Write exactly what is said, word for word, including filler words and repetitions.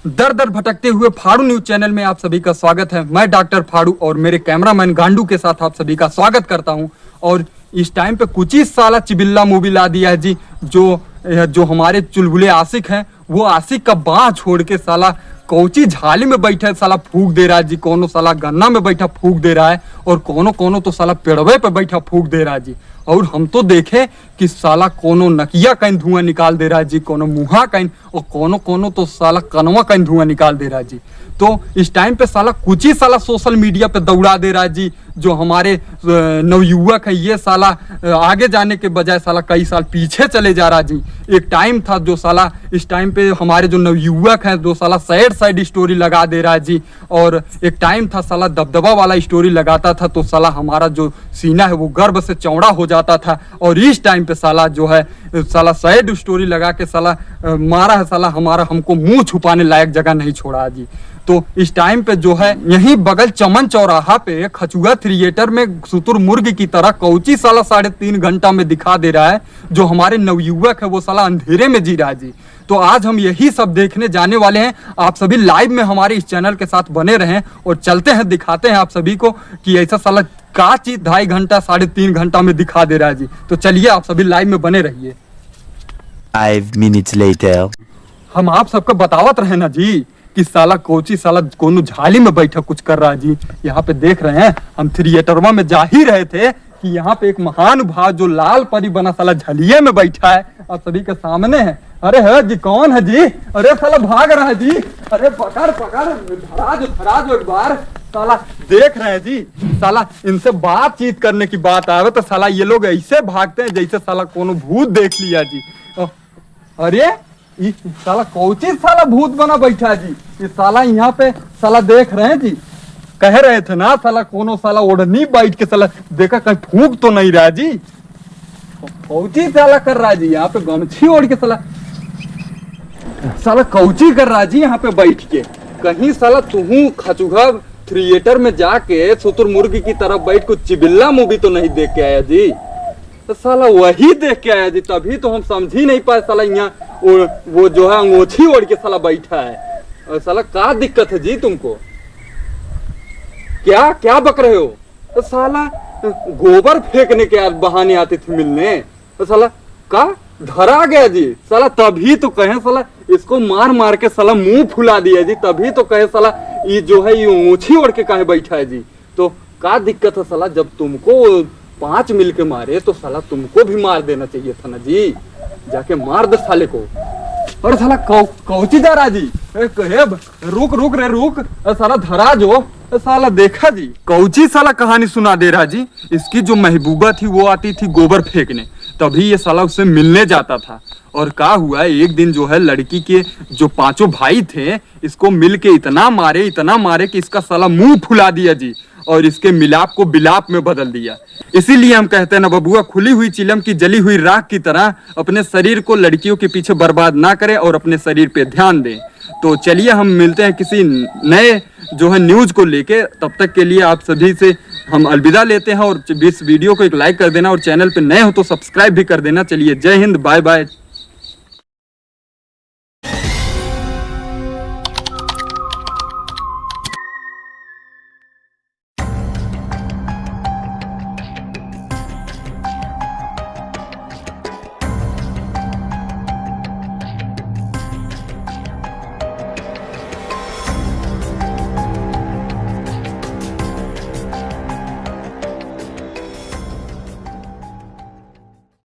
दर दर भटकते हुए फाड़ू न्यूज चैनल में आप सभी का स्वागत है। मैं डॉक्टर फाड़ू और मेरे कैमरामैन गांडू के साथ आप सभी का स्वागत करता हूं। और इस टाइम पे कुछ ही साला चिबिल्ला मूवी ला दिया है जी। जो, जो हमारे चुलबुले आशिक हैं, वो आशिक का बाह छोड़ के साला कौची झाली में बैठा है, साला फूंक दे रहा है जी, कौनो साला गन्ना में बैठा फूंक दे रहा है, और कौनो कौनो तो साला पेड़वे पे बैठा फूंक दे रहा है जी। और हम तो देखे कि साला कौनो नकिया कहीं धुआं निकाल दे रहा है जी, कौनो मुहा कहीं, और कौनो कौनो तो साला कनवा कहीं धुआं निकाल दे रहा है जी। तो इस टाइम पे साला कुछ ही साला सोशल मीडिया पे दौड़ा दे रहा है जी। जो हमारे, अ, नवयुवक है, ये साला, अ, आगे जाने के बजाय साला कई साल पीछे चले जा रहा है जी। एक टाइम था जो साला, इस टाइम पे हमारे जो नवयुवक हैं, जो साला सैड सैड स्टोरी लगा दे रहा है जी। और एक टाइम था साला दबदबा वाला स्टोरी लगाता था तो साला हमारा जो सीना है वो गर्व से चौड़ा हो जाता था। और इस टाइम पे साला जो है, साला सैड स्टोरी लगा के साला, अ, मारा है साला, हमारा, हमको मुंह छुपाने लायक जगह नहीं छोड़ा जी। तो इस टाइम पे जो है, यहीं बगल चमन चौराहा पे खचुआ थिएटर में शुतुरमुर्ग की तरह कौची साला साढ़े तीन घंटा में दिखा दे रहा है, जो हमारे नवयुवक है वो साला अंधेरे में जी रहा है जी। तो आज हम यही सब देखने जाने वाले हैं। आप सभी लाइव में हमारे इस चैनल के साथ बने रहें और चलते हैं, दिखाते हैं आप सभी को कि ऐसा साला का चीज ढाई घंटा, साढ़े तीन घंटा में दिखा दे रहा है जी। तो चलिए, आप सभी लाइव में बने रहिए। Five minutes later. हम आप सबको बतावत रहे ना जी कि साला कोची साला कोनो झाली में बैठा कुछ कर रहा है जी। यहाँ पे देख रहे हैं, हम थिएटरवा में जा ही रहे थे कि यहाँ पे एक महानुभाव जो लाल परी बना साला झलिये में बैठा है, आप सभी के सामने है। अरे है जी, कौन है जी? अरे साला भाग रहा है जी। अरे पकड़, पकड़, धरा जो, धरा जो एक बार। साला देख रहे हैं जी, साला इनसे बातचीत करने की बात आवे तो साला ये लोग ऐसे भागते हैं जैसे साला कोनो भूत देख लिया जी। अ-, अरे ई साला कौची साला भूत बना बैठा है जी। ये साला यहाँ पे साला देख रहे हैं जी, कह रहे थे ना साला कोनो साला ओढ़नी बैठ के साला देखा कहीं फूंक तो नहीं रहा जी। कौची साला कर रहा जी यहाँ पे गमछी ओढ़ के साला, साला कौची कर रहा जी यहाँ पे बैठ के? कहीं साला तुहू खचुआ थिएटर में जाके शुतुरमुर्ग की तरह बैठ के चिबिल्ला मूवी तो नहीं देख के आया जी? तो साला वही देख के आया जी, तभी तो हम समझ ही नहीं पाए साला यहाँ वो, वो जो है अंगोछी ओढ़ के साला बैठा है। और साला का दिक्कत है जी तुमको? क्या, क्या बक रहे हो? तो साला गोबर फेंकने के बहाने आते थे मिलने। तो साला का धरा गया जी, साला तभी तो कहे साला इसको मार मार के साला मुंह फुला दिया जी, तभी तो कहे साला ये जो है ये ओछी ओढ़ के काहे बैठा है जी। तो का दिक्कत है साला, जब तुमको पांच मिल के मारे तो साला तुमको भी मार देना चाहिए था ना जी, जाके मार दे साले को। अरे साला कौ-, कौची जा रहा जी? ए, कहे ब-, रुक, रुक रे, रुक। ए, साला धरा जो। ए, साला देखा जी, कौची साला कहानी सुना दे रहा जी। इसकी जो महबूबा थी, वो आती थी गोबर फेंकने, तभी ये साला उससे मिलने जाता था। और का हुआ, एक दिन जो है, लड़की के जो पांचों भाई थे, इसको मिल के इतना मारे, इतना मारे कि इसका साला मुंह फुला दिया जी, और इसके मिलाप को बिलाप में बदल दिया। इसीलिए हम कहते हैं ना बबुआ, खुली हुई चिलम की जली हुई राख की तरह अपने शरीर को लड़कियों के पीछे बर्बाद ना करें और अपने शरीर पे ध्यान दें। तो चलिए, हम मिलते हैं किसी नए जो है न्यूज को लेके। तब तक के लिए आप सभी से हम अलविदा लेते हैं, और इस वीडियो को एक लाइक कर देना, और चैनल पे नए हो तो सब्सक्राइब भी कर देना। चलिए, जय हिंद, बाय बाय।